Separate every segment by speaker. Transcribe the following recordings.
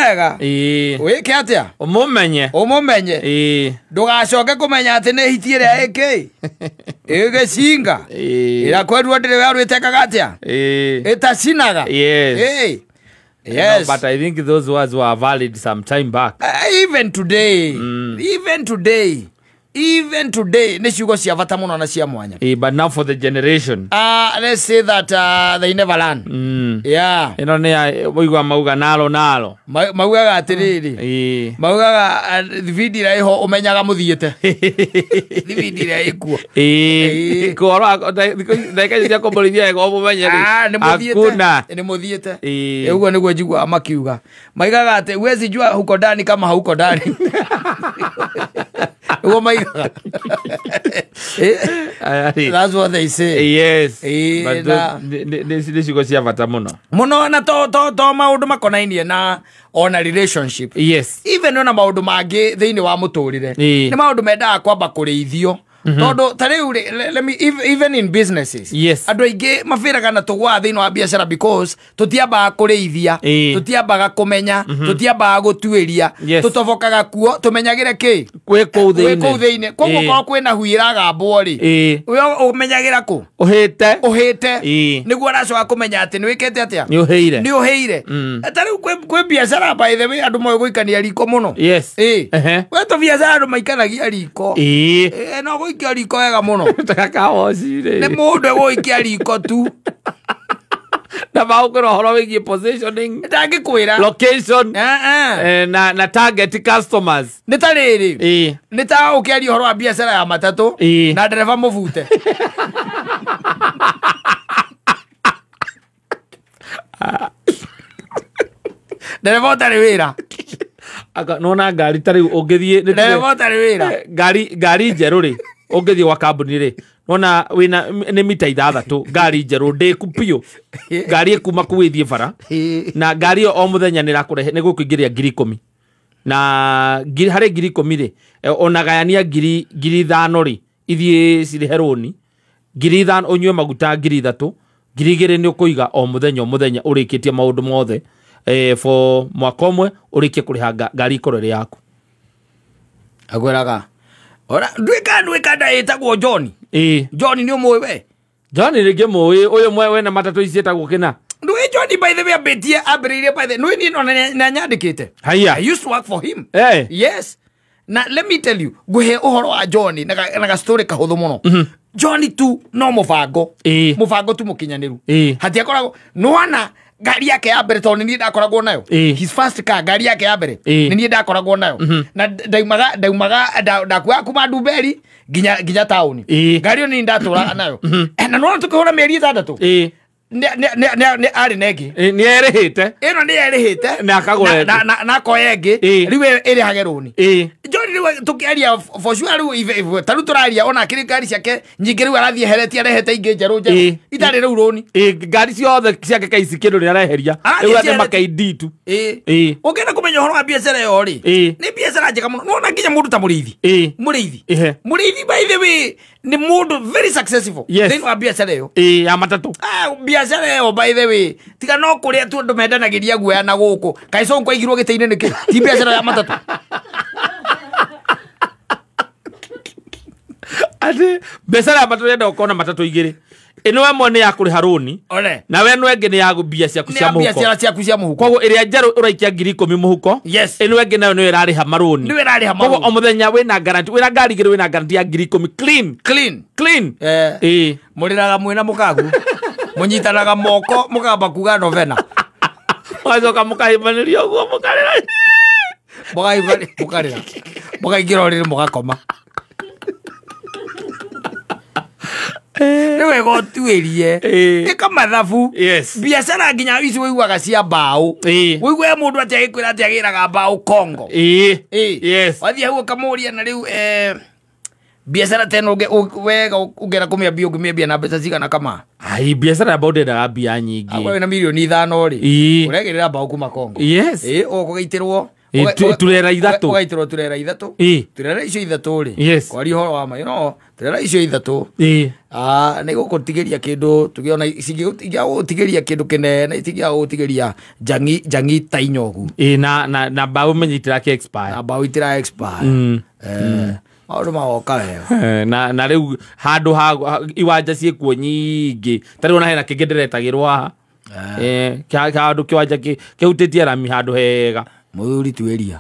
Speaker 1: Wega.
Speaker 2: Ĩĩ.
Speaker 1: Wĩke atĩa?
Speaker 2: Ũmũmenye.
Speaker 1: Ũmũmenye.
Speaker 2: Ĩĩ.
Speaker 1: Ndũgacoke kũmenya atĩ nĩ hiti ĩrĩa ĩkĩ ĩgĩcinga.
Speaker 2: Ĩĩ.
Speaker 1: Ĩrĩa kweruo ndĩrĩ werũ ĩtekaga atĩa?
Speaker 2: Ĩĩ.
Speaker 1: Ĩtacinaga.
Speaker 2: Yes.
Speaker 1: Ĩĩ.
Speaker 2: No,
Speaker 1: Yes.
Speaker 2: but I think those words were valid some time back.
Speaker 1: Even today, even today, even today nĩ ciugo cia bata mũno na cia mwanya.
Speaker 2: Eh, but now for the generation.
Speaker 1: Let's say that they never learn. Yeah.
Speaker 2: Ĩno nĩ ya ũigua mauga nalo nalo.
Speaker 1: Maugaga atĩrĩrĩ,
Speaker 2: Ĩĩ.
Speaker 1: maugaga thibindi ĩrĩa ĩho ũmenyaga mũthiĩte, thibindi ĩrĩa ĩkuo.
Speaker 2: Ĩĩ.
Speaker 1: Ĩĩ.
Speaker 2: Kũhoro ndagĩka icio cia kũmũrĩithia wega ũmũmenye rĩ.
Speaker 1: Ah, nĩ mũthiĩte.
Speaker 2: Hakuna.
Speaker 1: Nĩ mũthiĩte.
Speaker 2: Ĩĩ.
Speaker 1: Ũguo nĩguo njiguaga makiuga, maigaga atĩ huwezi jua huko ndani kama hauko ndani. Ũguo maigaga. Eh,
Speaker 2: Aya rĩ.
Speaker 1: that's what they say.
Speaker 2: Yes.
Speaker 1: Ĩĩ,
Speaker 2: But nĩ ciugo cia bata mũno.
Speaker 1: Mũno na to maũndũ makonainie na ona relationship,
Speaker 2: Yes.
Speaker 1: even ona maũndũ mangĩ thĩinĩ wa mũtũrĩre,
Speaker 2: Ĩĩ.
Speaker 1: nĩ maũndũ mendaga kwamba kũrĩithio, tondũ ta rĩu rĩ, let me, even in businesses,
Speaker 2: Yes.
Speaker 1: andũ aingĩ mabĩraga na tũgũaga thĩinĩ wa biacara because tũtiambaga kũrĩithia,
Speaker 2: Ĩĩ.
Speaker 1: tũtiambaga kũmenya, tũtiambaga gũtuĩria.
Speaker 2: Yes.
Speaker 1: Tũtobokaga kuo tũmenyagĩre kĩ
Speaker 2: Kwĩ kũu
Speaker 1: gwĩ
Speaker 2: thĩinĩ.
Speaker 1: kũu thĩinĩ. Koguo
Speaker 2: Ĩĩ.
Speaker 1: korwo kwĩna hui ĩragambwo rĩ,
Speaker 2: Ĩĩ.
Speaker 1: we ũmenyagĩra kũ?
Speaker 2: Ũhĩte.
Speaker 1: Ũhĩte.
Speaker 2: Ĩĩ.
Speaker 1: Nĩguo aracoka kũmenya atĩ nĩ wĩkĩte atĩa?
Speaker 2: Nĩ ũhĩire.
Speaker 1: Nĩ ũhĩire. Ta rĩu kwĩ biacara, by the way, andũ moĩ gũikania riko mũno.
Speaker 2: Yes.
Speaker 1: Ĩĩ.
Speaker 2: Ehe.
Speaker 1: Gwĩ tũbiacara andũ maikanagia riko.
Speaker 2: Ĩĩ.
Speaker 1: Ĩĩ, no gũikia riko wega mũno.
Speaker 2: Takawoci
Speaker 1: Nĩ
Speaker 2: rĩ.
Speaker 1: mũndũ egũikia riko tu.
Speaker 2: Na maũkwĩra ũhoro wĩgiĩ positioning,
Speaker 1: Ndangĩkwĩra.
Speaker 2: location,
Speaker 1: Eh, eh.
Speaker 2: na target customers.
Speaker 1: Nĩ ta rĩrĩ,
Speaker 2: Ĩĩ.
Speaker 1: nĩ ta ũkĩaria ũhoro wa biacara ya matatũ
Speaker 2: Ĩĩ.
Speaker 1: na ndereba mũbute. Ndereba ũtarĩ wĩra.
Speaker 2: Aka nona ngari ta rĩu ũngĩthiĩ nĩ tuge-
Speaker 1: Ndereba ũtarĩ wĩra.
Speaker 2: Eh, ngari njerũ rĩ, ũngĩthiĩ gwa kambuni rĩ, nona wĩna nĩ mita 6 ngari njerũ ndĩku biũ, ngari ĩkuma kuu ĩthiĩ bara, na ngari ĩyo o mũthenya nĩ ĩrakũrehe nĩ gũkũingĩria 10,000 na ngiri, harĩ 10,000 rĩ, ona gayania 5,000 rĩ, ithiĩ cirĩhe rũni 5,000, ũnyue maguta 3,000, 2,000 nĩ ũkũiga o mũthenya o mũthenya ũrĩkĩtie maũndũ mothe, for mwaka ũmwe ũrĩkie kũrĩha ngari ikorwo ĩrĩ yaku.
Speaker 1: Akwĩraga ora nduĩka nda ĩtagwo John.
Speaker 2: Ĩĩ.
Speaker 1: John nĩ ũmũĩ we?
Speaker 2: John rĩngĩ mũĩ ũyũ mwe wena matatũ ici ciĩtagwo kĩna.
Speaker 1: Ndũĩ John, by the way, ambĩtie ambĩrĩirie, by the nũĩ niĩ no na nyandĩkĩte.
Speaker 2: Haiya.
Speaker 1: I used to work for him.
Speaker 2: Eh.
Speaker 1: Yes, na let me tell you, ngũhe ũhoro wa John na ga story kahũthũ mũno. John tu no mũbango,
Speaker 2: Ĩĩ.
Speaker 1: mũbango tu mũkinyanĩru.
Speaker 2: Ĩĩ.
Speaker 1: Hatiakoragwo nĩwona ngari yake ya mbere, tondũ nĩ niĩ ndakoragwo nayo.
Speaker 2: Ĩĩ.
Speaker 1: His first car, ngari yake ya mbere,
Speaker 2: Ĩĩ.
Speaker 1: nĩ niĩ ndakoragwo nayo na ndaumaga ndakuaga kuma Ndumberi nginya taũni.
Speaker 2: Ĩĩ.
Speaker 1: Ngari ĩyo nĩ niĩ ndatũraga nayo. Na nĩwona tũkĩhũra mĩeri 6,
Speaker 2: Ĩĩ.
Speaker 1: nĩ arĩ na ĩngĩ.
Speaker 2: Ĩĩ, nĩ erĩhĩte.
Speaker 1: Ĩno nĩ erĩhĩte.
Speaker 2: Na akagũra ĩngĩ.
Speaker 1: Na akoya ĩngĩ.
Speaker 2: Ĩĩ.
Speaker 1: Rĩu ĩrĩhage rũni.
Speaker 2: Ĩĩ.
Speaker 1: John rĩu tũkĩaria, for sure rĩu ta rĩu tũraria, ona akĩrĩ ngari ciake nyingĩ rĩu arathiĩ eheretie, arehete ingĩ njerũ njerũ
Speaker 2: Ĩĩ.
Speaker 1: itarĩ rĩu rũni.
Speaker 2: Ĩĩ, ngari ciothe ciake kaici kĩndũ nĩ areheria.
Speaker 1: Arathiĩ
Speaker 2: Rĩu
Speaker 1: cieretie.
Speaker 2: atĩ makaidi tu.
Speaker 1: Ĩĩ.
Speaker 2: Ĩĩ.
Speaker 1: Ũngĩenda kũmenya ũhoro wa biacara ĩyo rĩ,
Speaker 2: Ĩĩ.
Speaker 1: nĩ biacara njega mũno. Nĩwona nginya mũndũ ta mũrĩithi,
Speaker 2: Ĩĩ.
Speaker 1: mũrĩithi,
Speaker 2: Ĩhe.
Speaker 1: mũrĩithi, by the way, nĩ mũndũ very successful
Speaker 2: Yes.
Speaker 1: thĩinĩ wa biacara ĩyo.
Speaker 2: Ĩĩ, ya matatũ.
Speaker 1: Ah, biacara ĩyo, by the way, tiga no kũrĩa tu andũ mendanagĩria guoya na gũkũ kaĩ Sonko aigirwo gĩtĩ-inĩ nĩkĩ? Ti biacara ya matatũ?
Speaker 2: Atĩ biacara ya matatũ yenda ũkorwo na matatũ igĩrĩ, ĩno ĩmwe nĩ ya kũrĩha rũni,
Speaker 1: One.
Speaker 2: na we ĩno ĩngĩ nĩ ya mbia ciaku
Speaker 1: Nĩ
Speaker 2: cia
Speaker 1: ya
Speaker 2: mũhuko.
Speaker 1: biacara ciaku cia mũhuko.
Speaker 2: Koguo ĩrĩa njerũ ũraikia 10,000 mũhuko,
Speaker 1: Yes.
Speaker 2: ĩno ĩngĩ nayo nĩyo ĩrarĩha marũni.
Speaker 1: Nĩyo ĩrarĩha
Speaker 2: Koguo
Speaker 1: marũni.
Speaker 2: o mũthenya wĩna guarantee, wĩna ngari igĩrĩ, wĩna guarantee ya 10,000 clean.
Speaker 1: Clean.
Speaker 2: Clean.
Speaker 1: Eh.
Speaker 2: Ĩĩ.
Speaker 1: Mũrĩraga mwĩna mũkagu, mũnyitanaga moko, mũkamba kuga novena.
Speaker 2: Mũgacoka mũkahĩmbanĩria ũguo mũkarĩra.
Speaker 1: Mũkarĩra, mũkaingĩra ũrĩrĩ, mũgakoma. Nĩ wega ũtuĩrie.
Speaker 2: Ĩĩ.
Speaker 1: Ĩka mathabu.
Speaker 2: Yes.
Speaker 1: Biacara nginya ici wĩiguaga cia mbaũ,
Speaker 2: Ĩĩ.
Speaker 1: wĩiguaga mũndũ atĩ agĩkwĩra atĩ agĩraga mbaũ Kongo.
Speaker 2: Ĩĩ.
Speaker 1: Ĩĩ.
Speaker 2: Yes.
Speaker 1: Wathiĩ hau ũkamũria, na rĩu biacara teno wega ũngĩenda kũmĩambia, ũngĩmĩambia na mbeca cigana kama?
Speaker 2: Ai, biacara ya mbaũ ndĩendaga mbia nyingĩ.
Speaker 1: Akorwo wĩna 5 million rĩ,
Speaker 2: Ĩĩ.
Speaker 1: ũregĩrĩra mbaũ kuma Kongo.
Speaker 2: Yes.
Speaker 1: Ĩĩ, ũgũgĩitĩrwo
Speaker 2: Turera ithatũ.
Speaker 1: Ũgaitĩrwo turera ithatũ. Turera icio ithatũ rĩ.
Speaker 2: Yes.
Speaker 1: Kwaria ũhoro wa ma, you know, turera icio ithatũ. Nĩ gũgũtigĩria kĩndũ tũgĩona cingĩgũtigĩria kĩndũ kĩnene, itingĩagũtigĩria njangi ta inya ũguo.
Speaker 2: Na mbaũ menye itirake expire.
Speaker 1: Na mbaũ itira expire. Maũndũ magoka wega.
Speaker 2: Na rĩu handũ ha iwanja ciĩkuo nyingĩ. Ta rĩu ona hena kĩngĩ ndĩretagĩrwo haha. Handũ kĩwanja kĩhutĩtie rami handũ hega.
Speaker 1: Mũthuri tuĩria.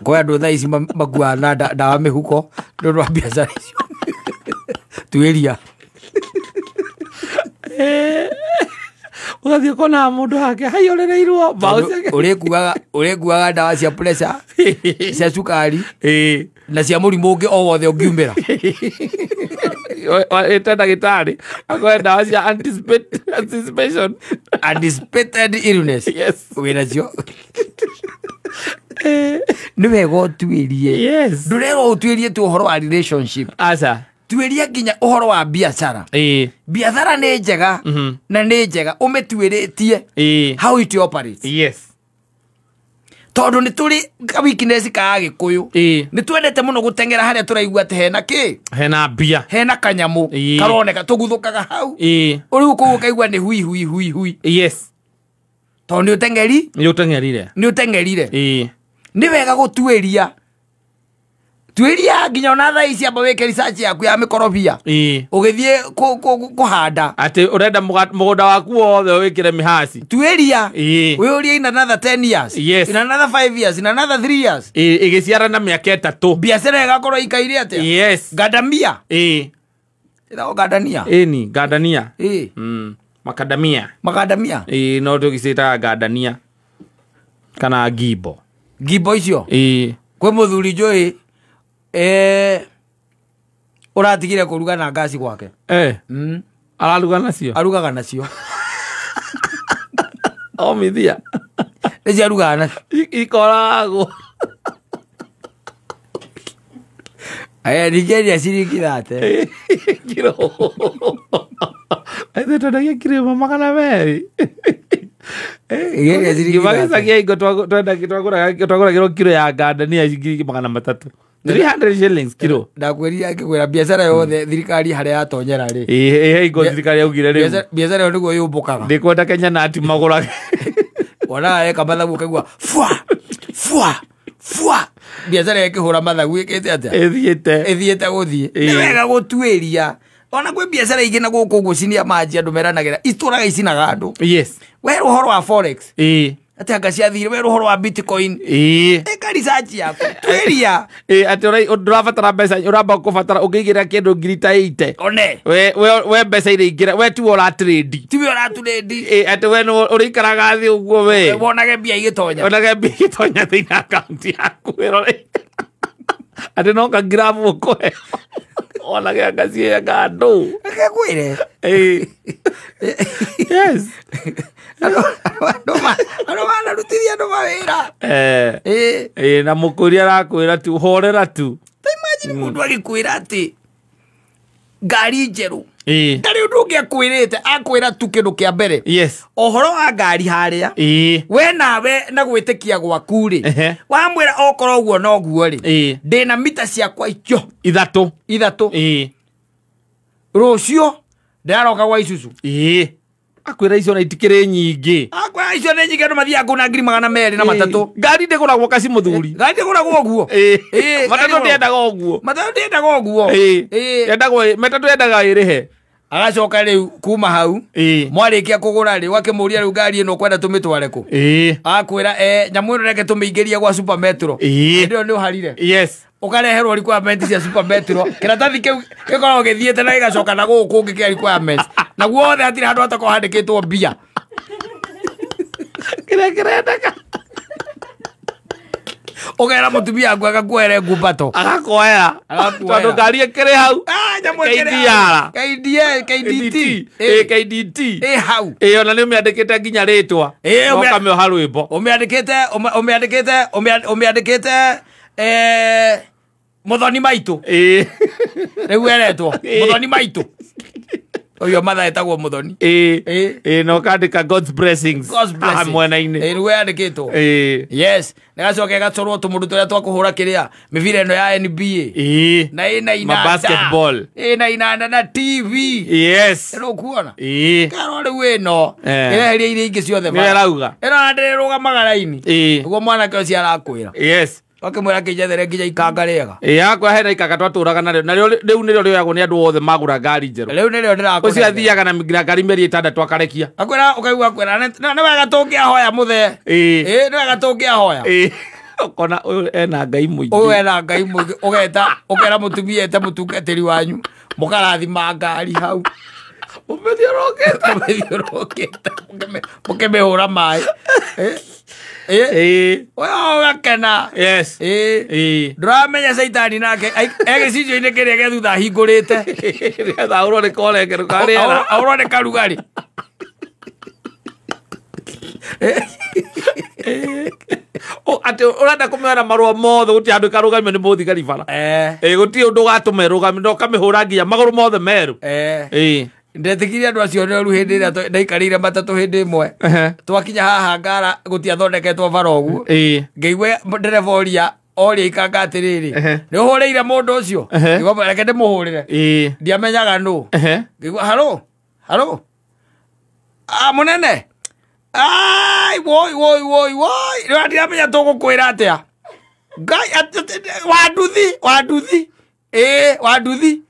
Speaker 1: Kwĩ andũ thaa ici makuaga na ndawa mĩhuko nĩ ũndũ wa biacara icio. Tuĩria.
Speaker 2: Ũgathiĩ ũkona mũndũ hake haiyũrĩrĩirwo mbaũ ciake.
Speaker 1: Ũrĩkuaga ndawa cia pressure, cia cukari, na cia mũrimũ ũngĩ o wothe ũngiumĩra.
Speaker 2: Ĩte ndagĩtarĩ akoe ndawa cia anticipation.
Speaker 1: Anticipated illness.
Speaker 2: Yes.
Speaker 1: Wĩnacio. Nĩ wega ũtuĩrie.
Speaker 2: Yes.
Speaker 1: Ndũrerwo ũtuĩrie tu ũhoro wa relationship.
Speaker 2: Aca.
Speaker 1: Tuĩria nginya ũhoro wa biacara. Biacara nĩ njega na nĩ njega ũmĩtuĩrĩtie how it operates.
Speaker 2: Yes.
Speaker 1: Tondũ nĩ tũrĩ ka weakness ka Agĩkũyũ. Nĩ twendete mũno gũteng'era harĩa tũraigua atĩ hena kĩ?
Speaker 2: Hena mbia.
Speaker 1: Hena kanyamũ karoneka tũguthũkaga hau. Rĩu kũu ũkaigua nĩ hui hui hui hui.
Speaker 2: Yes.
Speaker 1: Tondũ nĩ ũteng'eri?
Speaker 2: Nĩ ũteng'erire.
Speaker 1: Nĩ ũteng'erire. Nĩ wega gũtuĩria. Tuĩria nginya ona thaa ici amba wĩke research yaku ya mĩkorobia. Ũgĩthiĩ kũhanda.
Speaker 2: Atĩ ũrenda mũgũnda waku wothe wĩkĩre mĩhaci.
Speaker 1: Tuĩria. Wĩũrie in another 10 years.
Speaker 2: Yes.
Speaker 1: In another 5 years, in another 3 years.
Speaker 2: Ĩgĩciara na mĩaka ĩtatũ.
Speaker 1: Biacara ĩgakorwo ĩikaire atĩa?
Speaker 2: Yes.
Speaker 1: Ngandamia. Ĩtagwo ngandania.
Speaker 2: Ĩni, ngandania. Makadamia.
Speaker 1: Makadamia.
Speaker 2: No tũgĩciĩtaga ngandania. Kana ngimbo.
Speaker 1: Ngimbo icio? Kwĩ mũthuri njũĩ ũratigire kũruga na ngaci gwake.
Speaker 2: Araruga nacio?
Speaker 1: Arugaga nacio.
Speaker 2: Omithia.
Speaker 1: Nĩcio arugaga nacio.
Speaker 2: Ikoragwo.
Speaker 1: Ningĩendia ciringi 30.
Speaker 2: Kiro. Ithuĩ twendagia kiro ĩmwe 200.
Speaker 1: Ningĩendia ciringi
Speaker 2: Ngima gĩcagi hingo twagũragĩrwo kiro ya ngandania ciringi 300. 300 shillings kiro.
Speaker 1: Ndakwĩrire ngĩkwĩra biacara yothe thirikari harĩa yatonyera rĩ.
Speaker 2: Hingo thirikari yaugire rĩu.
Speaker 1: Biacara ĩyo nĩguo yũmbũkaga.
Speaker 2: Ndĩkwenda Kenya nati magũrage.
Speaker 1: Wonaga eka mathabu ũkaigua fwa fwa fwa. Biacara ĩkĩhũra mathabu ĩkĩte atĩa?
Speaker 2: Ĩthiĩte.
Speaker 1: Ĩthiĩte gũthiĩ. Nĩ wega gũtuĩria. Ona kwĩ biacara ingĩ na gũkũ ũguo cinia manji andũ meranagĩra itũraga icinaga andũ.
Speaker 2: Yes.
Speaker 1: Werũ ũhoro wa forex. Atĩ anga ciathire werũ ũhoro wa bitcoin. Ĩka research yaku. Tuĩria.
Speaker 2: Atĩ ndũrabatara mbeca, ũramba kũbatara ũngĩigĩra kĩndũ ngiri ta 80.
Speaker 1: One.
Speaker 2: We mbeca iraingĩra, we tiwe ũratrade.
Speaker 1: Tiwe ũratrade.
Speaker 2: Atĩ we ũrĩikaraga thĩ ũguo we.
Speaker 1: Wonage mbia igĩtonya.
Speaker 2: Wonage mbia igĩtonya thĩinĩ akaunti yaku ĩrore. Atĩ no kangirabu ũkũheo. Wonage anga cienga andũ.
Speaker 1: Reke ngwĩre.
Speaker 2: Yes.
Speaker 1: Andũ manarutithia andũ mawĩra.
Speaker 2: Na mũkũria arakwĩra tu horera tu.
Speaker 1: Ta imagine mũndũ agĩkwĩra atĩ ngari njerũ. Ndarĩ ũndũ ũngĩ akwĩrĩte, akwĩra tu kĩndũ kĩa mbere.
Speaker 2: Yes.
Speaker 1: Ũhoro wa ngari harĩa. We nawe na gwĩtĩkia gwaku rĩ. Wamwĩra okorwo ũguo noguo rĩ. Ndĩna mita ciakwa icio.
Speaker 2: Ithatũ.
Speaker 1: Ithatũ. Rũciũ ndĩraroka gwa Isuzu.
Speaker 2: Akwĩra icio na itikĩrĩ nyingĩ.
Speaker 1: Akwĩra icio nĩ nyingĩ andũ mathiaga kũu na ngiri 203.
Speaker 2: Ngari ndĩgũragwo kaci mũthuri.
Speaker 1: Ngari ndĩgũragwo ũguo.
Speaker 2: Matatũ ndĩendaga ũguo.
Speaker 1: Matatũ ndĩendaga ũguo.
Speaker 2: Yendagwo matatũ yendaga ĩrĩhe.
Speaker 1: Agacoka rĩu kuma hau. Mwarĩkia kũgũra rĩ ũgakĩmũria rĩu ngari ĩno ũkwenda tũmĩtware kũ? Akwĩra nyamũ ĩno reke tũmĩingĩrie gwa Super Metro. Hĩndĩ ĩyo nĩ ũharire.
Speaker 2: Yes.
Speaker 1: Ũkareherwo requirement cia Super Metro. Kĩratathi kĩu gĩkoragwo gĩthiĩte na gĩgacoka na gũkũ kũngĩ kĩa requirements. Na guothe hatirĩ handũ hatakoragwo handĩkĩtwo mbia.
Speaker 2: Kĩrĩa kĩrendeka.
Speaker 1: Ũkera mũtumia waku agakuoere ngumbato.
Speaker 2: Agakuoera. Tondũ ngari ĩkĩrĩ hau.
Speaker 1: Nyamũ ĩkĩrĩ hau. KDA, KDT.
Speaker 2: KDT.
Speaker 1: Ĩ hau.
Speaker 2: Ona nĩ ũmĩandĩkĩte nginya rĩtwa. Ũkamĩoha rwĩmbo.
Speaker 1: Ũmĩandĩkĩte Muthoni Maitũ. Rĩu eretwo Muthoni Maitũ. Ũyũ matha etagwo Muthoni.
Speaker 2: Ĩĩ no kandĩka God's blessings.
Speaker 1: God's blessings.
Speaker 2: Mwena-inĩ.
Speaker 1: Ĩĩ nĩguo yandĩkĩtwo.
Speaker 2: Ĩĩ.
Speaker 1: Yes, nĩgacoka ĩgacorwo tũmũndũ tũrĩa twa kũhũra kĩrĩa mĩbira ĩno ya NBA.
Speaker 2: Ĩĩ.
Speaker 1: Na ĩna inanda.
Speaker 2: Basketball.
Speaker 1: Ĩna inanda na TV.
Speaker 2: Yes.
Speaker 1: Ĩno ũkuona.
Speaker 2: Ĩĩ.
Speaker 1: Karo rĩu ĩno.
Speaker 2: Eh.
Speaker 1: Ĩreheria iria ingĩ ciothe.
Speaker 2: Nĩyo ĩrauga.
Speaker 1: Ĩno na ndĩrĩrũgamaga raini.
Speaker 2: Ĩĩ.
Speaker 1: Nĩguo mwanake ũcio arakwĩra.
Speaker 2: Yes.
Speaker 1: Wakĩmwĩra kĩnjethere nginya ikanga rĩega.
Speaker 2: Ĩĩ yakwa hena ikanga twatũraga narĩo. Narĩo rĩu nĩrĩo rĩoyagwo nĩ andũ othe magũra ngari njerũ.
Speaker 1: Rĩu nĩrĩo ndĩrakũnengera.
Speaker 2: Ũcio athiaga na ngari mĩeri 6 akarekia.
Speaker 1: Akwĩra ũkaigua akwĩra nĩ wega tũngĩahoya mũthee.
Speaker 2: Ĩĩ.
Speaker 1: Ĩĩ nĩ wega tũngĩahoya.
Speaker 2: Ĩĩ. Ũkona ũyũ ena Ngai mũingĩ.
Speaker 1: Ũyũ ena Ngai mũingĩ. Ũgeta ũkera mũtumia ete mũtungatĩri wanyu. Mũkarathima ngari hau.
Speaker 2: Mũmĩthiũrũrũkĩte.
Speaker 1: Mũmĩthiũrũrũkĩte. Mũkĩmĩhũra maĩ.
Speaker 2: Ĩĩ.
Speaker 1: Ũyũ ũgakena.
Speaker 2: Yes.
Speaker 1: Ĩĩ.
Speaker 2: Ĩĩ.
Speaker 1: Ndũramenya caitani nake e gĩcicio-inĩ kĩrĩa gĩa thutha ahingũrĩte.
Speaker 2: Nĩgetha ahũrwo nĩ korengerũ ka rĩera.
Speaker 1: Ahũrwo nĩ karugarĩ.
Speaker 2: Atĩ ũrenda kũmĩoya na marũa mothe gũtirĩ handũ ĩkarũgamio nĩ mũthigari bara. Ĩĩ gũtirĩ ũndũ ũgatũma ĩrũgamio no ũkamĩhũra nginya magũrũ mothe merũ. Ĩĩ.
Speaker 1: Ndetĩkirie andũ acio nĩ ũru hĩndĩ ĩrĩa ndaikarĩire matatũ hĩndĩ ĩmwe. Twakinya haha ngara gũtiathondeketwo bara ũguo.
Speaker 2: Ĩĩ.
Speaker 1: Ngĩigua ndereba oria oria ikanga atĩrĩrĩ. Nĩ ũhũrĩire mũndũ ũcio? Ngĩigua reke ndĩmũhũrĩre.
Speaker 2: Ĩĩ.
Speaker 1: Ndiamenyaga nũ. Ngĩigua haro haro. Ah mũnene. Ai woi woi woi woi. Rĩu ndiramenya tũgũkwĩra atĩa. Ngai wanduthi wanduthi. Ĩĩ wanduthi.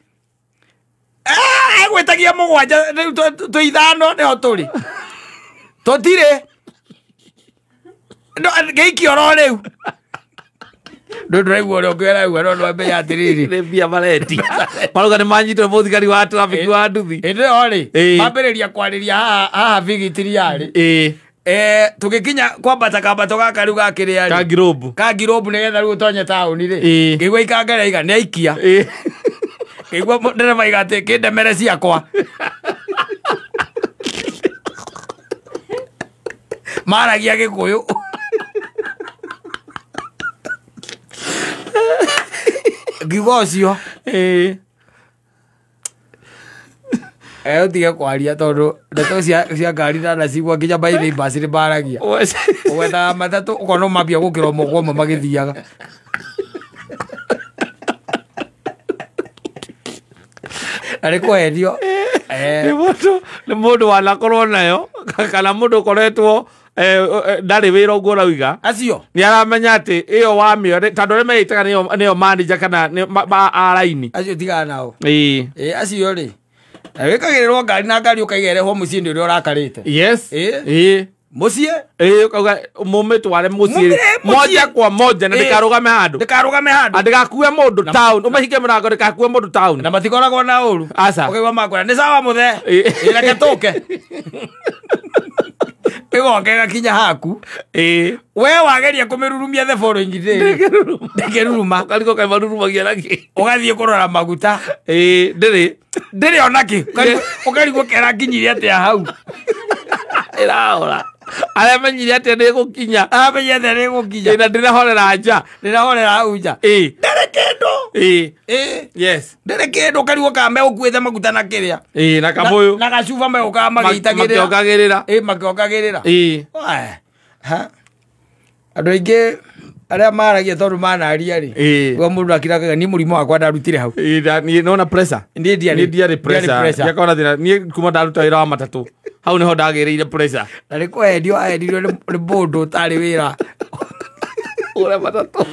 Speaker 1: Egwĩtagia mũgwanja rĩu twĩ ithano nĩho tũrĩ. Tũtirĩ. Ngĩikio oro rĩu. Ndũraigua ũrĩa ũngĩ araigua no ndwamenya atĩrĩrĩ.
Speaker 2: Nĩ mbia maretia. Marauga nĩ manyitwo nĩ mũthigari wa traffic wa nduthi.
Speaker 1: Hĩndĩ ĩyo rĩ, mambĩrĩria kwarĩria haha bigitiri yarĩ.
Speaker 2: Ĩĩ.
Speaker 1: Tũgĩkinya kwambata kambato gaka rĩu ga kĩrĩa rĩ.
Speaker 2: Ka Ngirobu.
Speaker 1: Ka Ngirobu nĩgetha rĩu ũtonye taũni rĩ.
Speaker 2: Ĩĩ.
Speaker 1: Ngĩigua ikanga rĩaiga nĩ aikia.
Speaker 2: Ĩĩ.
Speaker 1: Ngĩigua ndereba aiga atĩ kĩndemere ciakwa. Maragia Gĩkũyũ. Ngiuga ũcio.
Speaker 2: Ĩĩ.
Speaker 1: Ũtige kwaria tondũ ndeto cia ngari ndanacigua nginya by neighbors nĩ maragia. Ũgwethaga matatũ ũkona mambia gũkĩra ũmwe kwa ũmwe magĩthiaga. Na nĩ kwendio.
Speaker 2: Nĩ mũndũ wanakorwo nayo kana mũndũ ũkoretwo ndarĩ wĩra ũguo ũrauga.
Speaker 1: Acio.
Speaker 2: Nĩ aramenya atĩ ĩyo wamĩoya tondũ arĩa meĩtaga nĩyo manager kana a raini.
Speaker 1: Acio tigana nao.
Speaker 2: Ĩĩ.
Speaker 1: Ĩĩ acio rĩ. Na wĩkagĩrĩrwo ngari na ngari ũkaiga ĩrehwo mũciĩ-inĩ ũrĩa ũrakarĩte.
Speaker 2: Yes.
Speaker 1: Ĩĩ.
Speaker 2: Ĩĩ.
Speaker 1: Mũciĩ?
Speaker 2: Ĩĩ ũkauga mũmĩtware mũciĩ. Moja kwa moja na ndĩkarũgame handũ.
Speaker 1: Ndĩkarũgame handũ.
Speaker 2: Ndĩgakue mũndũ town. Ũmahinge mũrango ndĩgakue mũndũ town.
Speaker 1: Na matikoragwo na ũru.
Speaker 2: Aca.
Speaker 1: Ũkaigua makwĩra nĩ sawa mũthee.
Speaker 2: Ĩĩ.
Speaker 1: Reke tũke. Ĩgoka ĩgakinya haku.
Speaker 2: Ĩĩ.
Speaker 1: We wageria kũmĩrurumia the following day. Ndĩkĩruruma.
Speaker 2: Ũkarigwo kaĩ marurumagia na kĩ.
Speaker 1: Ũgathiĩ kũrora maguta.
Speaker 2: Ĩĩ ndĩrĩ.
Speaker 1: Ndĩrĩ ona kĩ. Ũkarigwo kera nginyirie atĩa hau.
Speaker 2: Ĩrahora. Arĩa menyire atĩa nĩ ĩgũkinya.
Speaker 1: Arĩa menyire atĩa nĩ ĩgũkinya.
Speaker 2: Ĩĩ na ndĩrahorera nja.
Speaker 1: Ndĩrahorera hau nja.
Speaker 2: Ĩĩ.
Speaker 1: Ndĩrĩ kĩndũ.
Speaker 2: Ĩĩ.
Speaker 1: Ĩĩ.
Speaker 2: Yes.
Speaker 1: Ndĩrĩ kĩndũ ũkarigwo kana megũkuĩte maguta na kĩrĩa.
Speaker 2: Ĩĩ na kabũyũ.
Speaker 1: Na gacuba megũkaga magĩitagĩrĩra.
Speaker 2: Makĩongagĩrĩra.
Speaker 1: Ĩĩ makĩongagĩrĩra.
Speaker 2: Ĩĩ.
Speaker 1: Andũ aingĩ arĩa maragia tondũ manaria rĩ.
Speaker 2: Ĩĩ.
Speaker 1: Ũguo mũndũ akiraga niĩ mũrimũ wakwa ndarutire hau.
Speaker 2: Ĩĩ niĩ nona pressure.
Speaker 1: Niĩ ndiarĩ.
Speaker 2: Niĩ ndiarĩ pressure. Ndiakoragwo na thĩna. Niĩ kuma ndaruta wĩra wa matatũ. Hau nĩho ndagĩrĩire pressure.
Speaker 1: Na nĩ kwendio aendirio nĩ mũndũ ũtarĩ wĩra.
Speaker 2: Ũrĩa matatũ.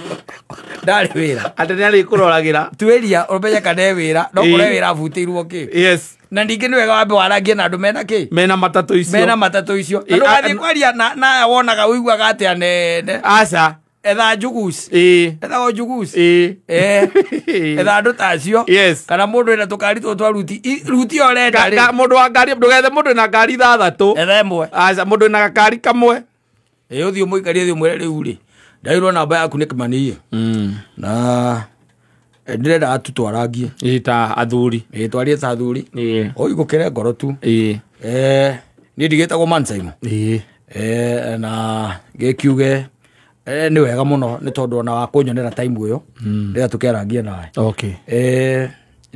Speaker 1: Ndarĩ wĩra.
Speaker 2: Atĩ nĩ arĩkũroragĩra.
Speaker 1: Tuĩria ũmenye kana e wĩra. No kũre wĩra abutĩirwo kĩ.
Speaker 2: Yes.
Speaker 1: Na ningĩ nĩ wega wambe warangie na andũ mena kĩ?
Speaker 2: Mena matatũ icio.
Speaker 1: Mena matatũ icio. Na ndũgathiĩ kwaria na aya wonaga ũiguaga atĩa nene.
Speaker 2: Aca.
Speaker 1: Etha njugus.
Speaker 2: Ĩĩ.
Speaker 1: Etha o njugus.
Speaker 2: Ĩĩ.
Speaker 1: Etha andũ ta acio.
Speaker 2: Yes.
Speaker 1: Kana mũndũ wĩna tũkari tũtũ twa ruti. Ruti ĩyo ũrenda rĩ.
Speaker 2: Mũndũ wa ngari ndũgethe mũndũ wĩna ngari 6.
Speaker 1: Etha ĩmwe.
Speaker 2: Aca mũndũ wĩna gakari kamwe.
Speaker 1: Ĩĩ ũthiĩ ũmũikarie ũthiĩ ũmwĩre rĩu rĩ. Ndairwo namba yaku nĩ Kĩmani. Na ndĩrenda tũtwarangie.
Speaker 2: Ĩĩ ta athuri.
Speaker 1: Ĩĩ twarie ta athuri.
Speaker 2: Ĩĩ.
Speaker 1: Ũigũkĩre ngoro tu.
Speaker 2: Ĩĩ.
Speaker 1: Niĩ ndigĩtagwo Mansaimo.
Speaker 2: Ĩĩ.
Speaker 1: Na ngĩkiuge nĩ wega mũno nĩ tondũ ona wa kũnyonera time ĩyo. Rĩrĩa tũkĩarangie nawe.
Speaker 2: Okay.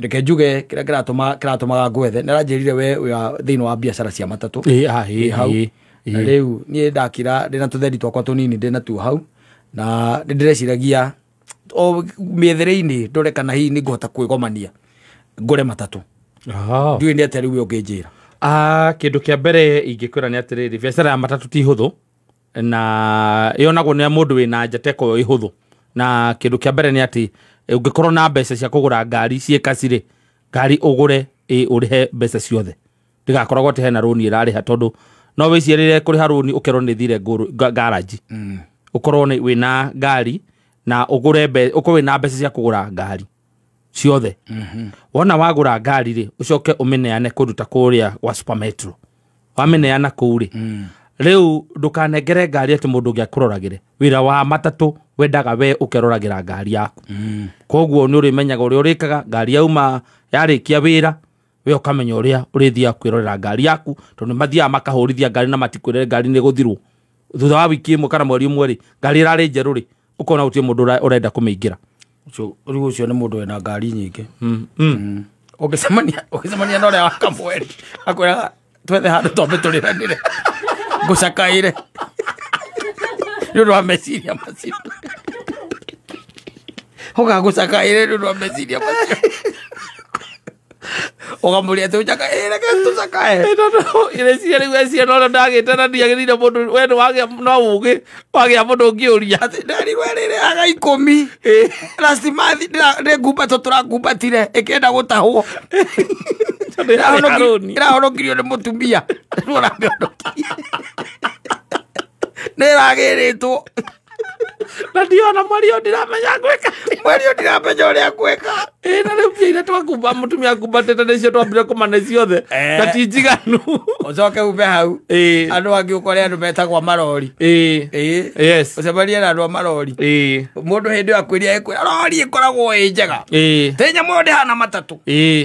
Speaker 1: Reke njuge kĩrĩa kĩratũmaga ngwethe nĩ aranjĩrire we wĩ thĩinĩ wa biacara cia matatũ. Hau. Na rĩu niĩ ndakira ndĩna tũtheri twakwa tũnini ndĩna tuo hau na nĩ ndĩreciragia o mĩethere-inĩ ndore kana hihi nĩ ngũhota kwĩgomania ngũre matatũ. Ndiũĩ nĩ atĩa rĩu we ũngĩnjĩra.
Speaker 2: Kĩndũ kĩa mbere ingĩkwĩra nĩ atĩrĩrĩ, biacara ya matatũ ti hũthũ na yonagwo nĩ mũndũ wĩna njata ĩkoragwo ĩ hũthũ. Na kĩndũ kĩa mbere nĩ atĩ ũngĩkorwo na mbeca cia kũgũra ngari ciĩ kaci rĩ, ngari ũgũre ũrĩhe mbeca ciothe, ndĩgakoragwo atĩ hena rũni ĩrarĩha, tondũ no wĩciarĩre kũrĩha rũni ũkerwo nĩ thire garage. Ũkorwo wĩna ngari na ũgũre ũkorwo wĩna mbeca cia kũgũra ngari ciothe. Wona wagũra ngari rĩ, ũcoke ũmĩneane kũndũ ta kũrĩa gwa Super Metro. Wamĩneana kũu rĩ, rĩu ndũkanengere ngari atĩ mũndũ ũngĩ akũroragĩre. Wĩra wa matatũ wendaga we ũkeroragĩra ngari yaku. Koguo nĩ ũrĩmenyaga ũrĩa ũrĩkaga, ngari yauma yarĩkia wĩra, we ũkamenya ũrĩa ũrĩthiaga kwĩrorera ngari yaku, tondũ mathiaga makahũrithia ngari na matikwĩrere ngari nĩ ĩgũthirwo. Thutha wa wiki ĩmwe kana mweri ũmwe rĩ, ngari ĩrarĩ njerũ rĩ, ũkona gũtirĩ mũndũ ũrenda kũmĩingĩra.
Speaker 1: Rĩu ũcio nĩ mũndũ wĩna ngari nyingĩ. Ũngĩcemania na ũrĩa wa kamweri, akwĩraga twethe handũ twambe tũrĩranĩre, ngũcakaĩre nĩ ũndũ wa meciria macio. Ũga ngũcakaĩre nĩ ũndũ wa meciria macio. Ũkamũria atĩ ũcakaĩre, reke tũcakae.
Speaker 2: Ĩreciria rĩu eciria no ndagĩte na ndiagĩrĩire mũndũ, we nĩ wagĩa no ũgĩ, wagĩa mũndũ ũngĩũria.
Speaker 1: Atĩ nderirwo ĩrĩrĩhaga 10. Last month nĩ ngumbato tũrangumbatire ĩkĩenda gũtahwo. Ĩrahonokirio nĩ mũtumia. Nĩ ũramĩhonokia. Nĩ ĩragĩrĩtwo.
Speaker 2: Na ndiona mweri ũyũ ndiramenya ngwĩka.
Speaker 1: Mweri ũyũ ndiramenya ũrĩa ngwĩka.
Speaker 2: Na rĩu mbia iria twakumba, mũtumia akumbatĩte nĩcio twambire kũmane ciothe. Na ti njiganu.
Speaker 1: Ũcoke ume hau. Andũ angĩ ũkore andũ metagwo marori.
Speaker 2: Yes.
Speaker 1: Ũcemanie na andũ a marori. Mũndũ hĩndĩ ĩyo akwĩria ĩkwĩra, rori ĩkoragwo ĩ njega. Te nyamũ ĩyo ndĩhana matatũ.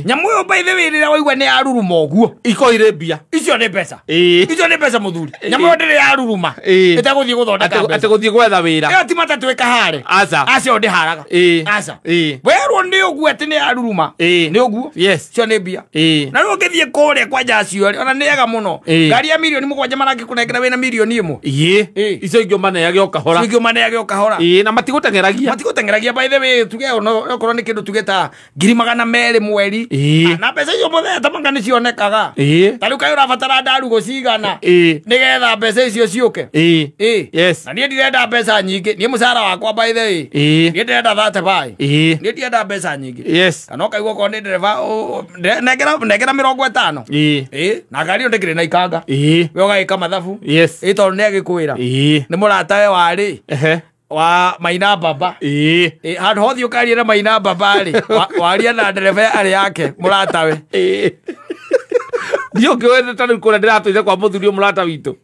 Speaker 1: Nyamũ ĩyo by the way rĩrĩa waigua nĩ yaruruma ũguo.
Speaker 2: Ikorwo irĩ mbia.
Speaker 1: Icio nĩ mbeca. Icio nĩ mbeca mũthuri. Nyamũ ĩyo ndĩrĩ yaruruma. Ĩtagũthiĩ gũthondeka mbeca.
Speaker 2: Atĩ gũthiĩ gwetha wĩra.
Speaker 1: Ĩyo ti matatũ ĩkahare.
Speaker 2: Aca.
Speaker 1: Aca ĩyo ndĩharaga. Aca. Werwo nĩ ũguo atĩ nĩ yaruruma. Nĩ ũguo.
Speaker 2: Yes.
Speaker 1: Icio nĩ mbia. Na rĩu ũngĩthiĩ kũrĩa kwanja acio rĩ, ona nĩ ega mũno. Ngari ya mirioni 7 marangĩkũnengera wĩna mirioni 1.
Speaker 2: Icio ingĩ ũmaneage o kahora.
Speaker 1: Icio ingĩ ũmaneage o kahora.
Speaker 2: Na matigũteng'eragia.
Speaker 1: Matigũteng'eragia by the way, tuge onokorwo nĩ kĩndũ tuge ta 200,000 mweri. Na mbeca icio mũthenya ta manga nĩcionekaga. Ta rĩu kaĩ ũrabatara ndarugũ cigana. Nĩgetha mbeca icio ciũke.
Speaker 2: Yes.
Speaker 1: Na niĩ ndirenda mbeca nyingĩ. Niĩ mũcara wakwa by the way. Niĩ ndĩrenda 35. Niĩ ndirenda mbeca nyingĩ.
Speaker 2: Yes.
Speaker 1: Kana ũkaigua okorwo nĩ ndereba, nengera 50. Na ngari ĩyo ndĩkĩrĩ na ikanga. We ũgagĩka mathabu.
Speaker 2: Yes.
Speaker 1: Tondũ nĩ agĩkwĩra. Nĩ mũratawe warĩ. Wa Maina Baba. Handũ hothe ũkaria na Maina Baba rĩ, waria na ndereba arĩ yake mũratawe.
Speaker 2: Ndiũ ngĩwete ta rĩu kũrĩa ndĩratũire kwa mũthuri ũyũ mũrata witũ.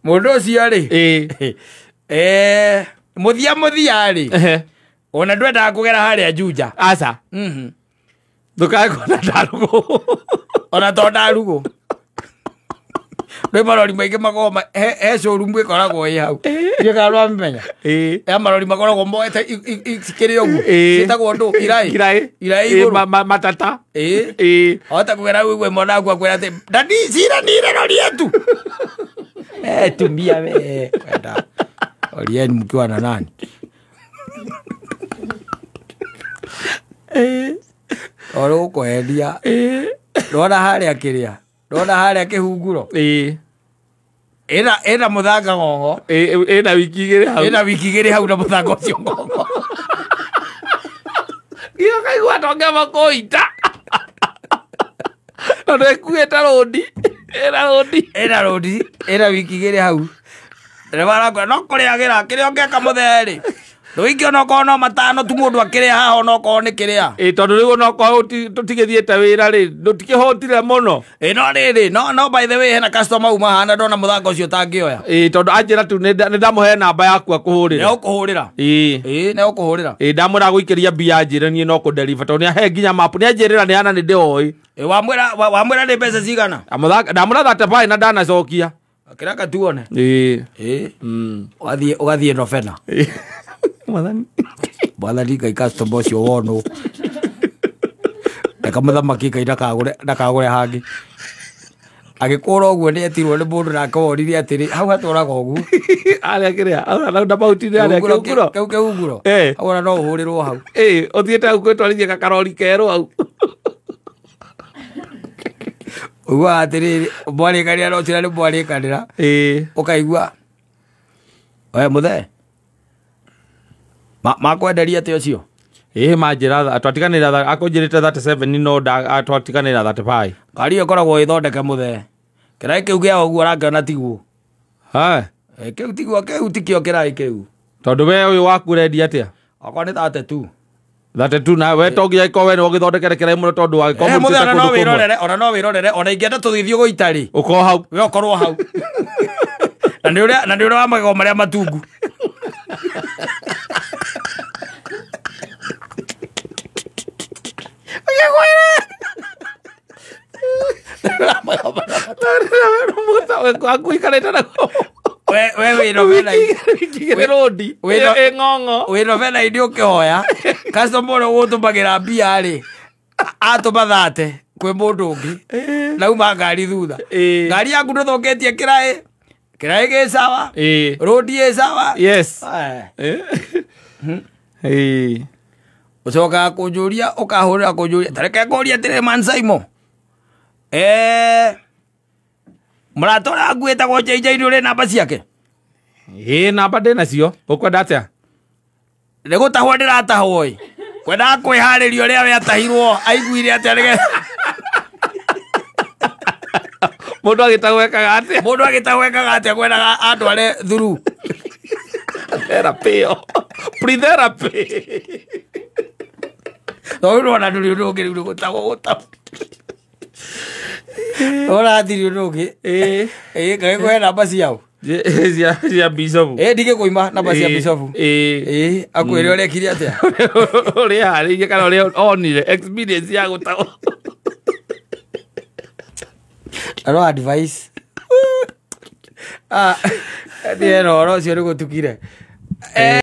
Speaker 1: Mũndũ ũcio rĩ, mũthia mũthia rĩ, ona ndwendaga kũgera harĩa Juja.
Speaker 2: Aca. Ndũkae kuona ndarugũ.
Speaker 1: Ona to ndarugũ. Rĩ marori maingĩ makoragwo he showroom ĩkoragwo ĩ hau. Ndiũĩ kana nĩwamĩmenya. He marori makoragwo moete cikĩrĩ ũguo. Ciĩtagwo ndũ? Iraĩ.
Speaker 2: Iraĩ.
Speaker 1: Iraĩ igũrũ.
Speaker 2: Matata.
Speaker 1: Wahota kũgera hau ũigue mwana waku akwĩra atĩ, Daddy, cira nire rori yetu. Tumia we. Kwenda. Orieni mkiwa na nani? Oro ũkwendia. Ndona harĩa kĩrĩa. Ndona harĩa kĩhunguro. Ĩna mũthanga ng'ong'o.
Speaker 2: Ĩna wiki igĩrĩ hau.
Speaker 1: Ĩna wiki igĩrĩ hau na mũthanga ũcio ng'ong'o.
Speaker 2: Nginya ũkaigua tongema kũita. Tondũ ĩkuĩte rũni. Ĩna rũni.
Speaker 1: Ĩna rũni. Ĩna wiki igĩrĩ hau. Ndereba arakwĩra no kũrĩagĩra kĩrĩa ũngĩka mũthee rĩ. Rĩu onokorwo no matano tu mũndũ akĩrĩa haha onokorwo nĩ kĩrĩa.
Speaker 2: Tondũ rĩu onokorwo tũtigĩthiĩte wĩra rĩ, tũtikĩhũtire mũno.
Speaker 1: No rĩrĩ, no by the way hena customer uma haha na ndona mũthanga ũcio ũtangĩoya.
Speaker 2: Tondũ anjĩra tu nĩ ndamũhe namba yaku akũhũrĩre.
Speaker 1: Nĩ ũkũhũrĩra. Nĩ ũkũhũrĩra.
Speaker 2: Ndamwĩra gũikĩria mbia anjĩre niĩ no kũdeliver tondũ nĩahe nginya map, nĩanjĩrĩra nĩ hana nĩ ndĩoĩ.
Speaker 1: Wamwĩra nĩ mbeca cigana?
Speaker 2: Ndamwĩra 35 na ndanacokia.
Speaker 1: Kiraka tuone.
Speaker 2: Ĩĩ.
Speaker 1: Ĩĩ. Ũgathiĩ ũgathiĩ novena.
Speaker 2: Mwathani.
Speaker 1: Mwathani Ngai customer ũcio wonwo. Reka mũthamaki Ngai ndakagũre ndakagũre hangĩ. Agĩkũra ũguo nĩ etirwo nĩ mũndũ nake woririe atĩrĩ hau hatũraga ũguo.
Speaker 2: Arĩa kĩrĩa roundabout-inĩ arĩa kĩunguro.
Speaker 1: Kĩu kĩunguro.
Speaker 2: Eh.
Speaker 1: Hau ona no ũhũrĩrwo hau.
Speaker 2: Ĩĩ, ũthiĩte hau gwĩtwarithia gakarori kerũ hau.
Speaker 1: Ũiguaga atĩrĩrĩ mwarĩkanĩra no ũcio nĩ mwarĩkanĩra.
Speaker 2: Ĩĩ.
Speaker 1: Ũkaigua we mũthee makwenderia atĩa ũcio?
Speaker 2: Ĩĩ manjĩra twatiganĩra akũnjĩrĩte 37 no twatiganĩra 35.
Speaker 1: Ngari ĩyo ĩkoragwo ĩthondeke mũthee. Kĩraĩ kĩu kĩa ũguo ũrakĩona tiguo.
Speaker 2: Ha.
Speaker 1: Kĩu tiguo kĩu tikĩo kĩraĩ kĩu.
Speaker 2: Tondũ we ũyũ waku ũrendia atĩa?
Speaker 1: Akwa nĩ 32.
Speaker 2: 32 na we to nginya ĩkorwo we nĩwe ũgĩthondekere kĩraĩ mũno tondũ wagĩkorwo
Speaker 1: Eh, mũthee
Speaker 2: mũrutĩte
Speaker 1: ona no
Speaker 2: kũndũ kũmwe.
Speaker 1: wĩrorere ona no wĩrorere ona ingĩenda tũgĩthiĩ gũita-rĩ
Speaker 2: Ũkorwo hau.
Speaker 1: we ũkorwo hau. Na nĩ ũrĩa na nĩ ũrĩa wa magego marĩa matungu.
Speaker 2: Waku ũikarĩte naguo.
Speaker 1: We we wĩ novena
Speaker 2: Wĩkigĩre rũndi. Ĩ ng'ong'o.
Speaker 1: wĩ novena-inĩ ũkĩhoya customer ũrĩa ũgũtũmagĩra mbia rĩ atũma thate kwĩ mũndũ ũngĩ nauma ngari thutha.
Speaker 2: Ĩĩ.
Speaker 1: Ngari yaku ndũthũkĩtie kĩraĩ kĩraĩ gĩ sawa
Speaker 2: Ĩĩ.
Speaker 1: rũndi ĩ sawa.
Speaker 2: Yes.
Speaker 1: Eh.
Speaker 2: Ĩĩ.
Speaker 1: Ũcokaga kũnjũria ũkahũrĩra kũnjũria ta reke ngũrie atĩrĩ man Simon. Mũrata ũrĩa waku wĩtagwo JJ nĩ ũrĩ namba ciake?
Speaker 2: Ĩĩ namba ndĩ nacio. Ũkwenda atĩa?
Speaker 1: Nĩ gũtahwo ndĩratahwo ĩ. Kwendaga kwĩharĩria ũrĩa we atahirwo aiguire atĩa nĩgetha
Speaker 2: Mũndũ agĩtahwo ekaga atĩa?
Speaker 1: mũndũ agĩtahwo ekaga atĩa kwendaga andware thuru.
Speaker 2: Therapy ĩyo. Pre-therapy.
Speaker 1: Tondũ nĩwona ndũrĩ ũndũ ũngĩ rĩu nĩ gũtahwo gũtahwo. Ũra hatirĩ ũndũ ũngĩ.
Speaker 2: Ĩĩ.
Speaker 1: Ĩĩ ngagĩkũhe namba ciao.
Speaker 2: Cia bishop.
Speaker 1: Ĩĩ ndigĩkũima namba cia bishop.
Speaker 2: Ĩĩ.
Speaker 1: Ĩĩ akwĩre ũrĩa ekire atĩa.
Speaker 2: Ũrĩa harĩirie kana ũrĩa onire experience ya gũtahwo.
Speaker 1: No advice. Ah, nĩ eno ũhoro ũcio nĩ gũtukire.